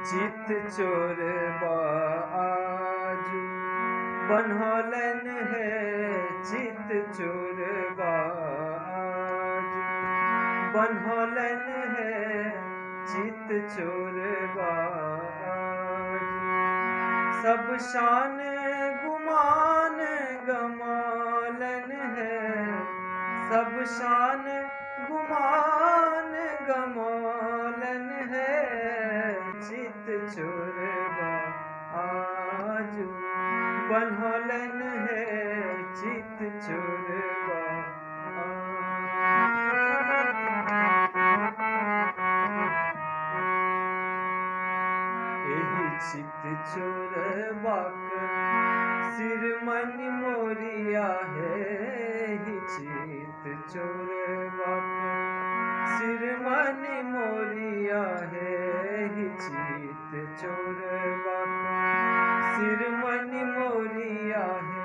चित चोरबा आजू बनहलन है, चित चोरबा आजू बनहलन है, चित चोरबा आजू। सब शान गुमान गमालन है, सब शान गुमान गमालन है, चित चोरबा आजू बनहलन है, चित चोरबा। एहि चित चोरबाक सिरमनि मोरिया है, एहि चित चोरबाक सिरमनि मोरिया है, एहि चित चोरबाक सिरमनि मोरिया है।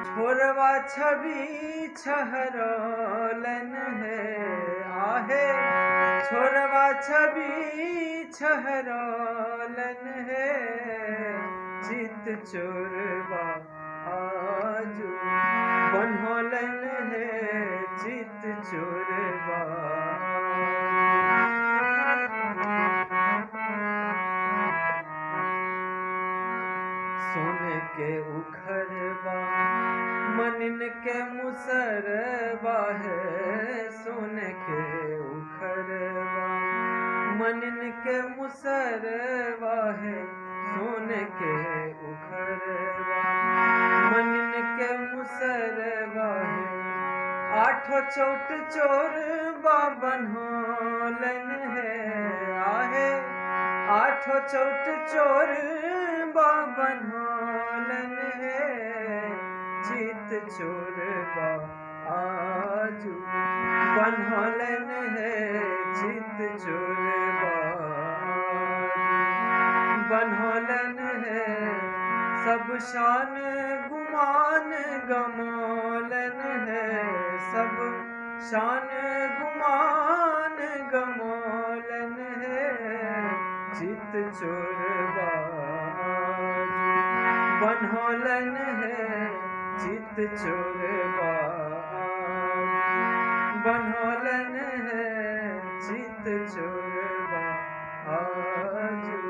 छोरबा छवि छहरलन है, आहे छोरबा छवि छहरलन है, चित चोरबा आजू बनहलन है, चित चोरबा। सोने के उखरबा मनिन के मुसरबा है, सोने के उखरबा मनिन के मुसरबा है, सोने के उखरबा मनिन के मुसरबा है। आठो चोट चोरबा बनहलन है, आहे आठो चोट चोरबा बनहलन है, चित चोरबा आजू बनहलन है, चित चोरबा बनहलन है। सब शान गुमान गमालन है, सब शान गुमान गमालन है, चित चोरबा आजू बनहलन है, चित चोरबा आजू बनहलन है, चित चोरबा आजू।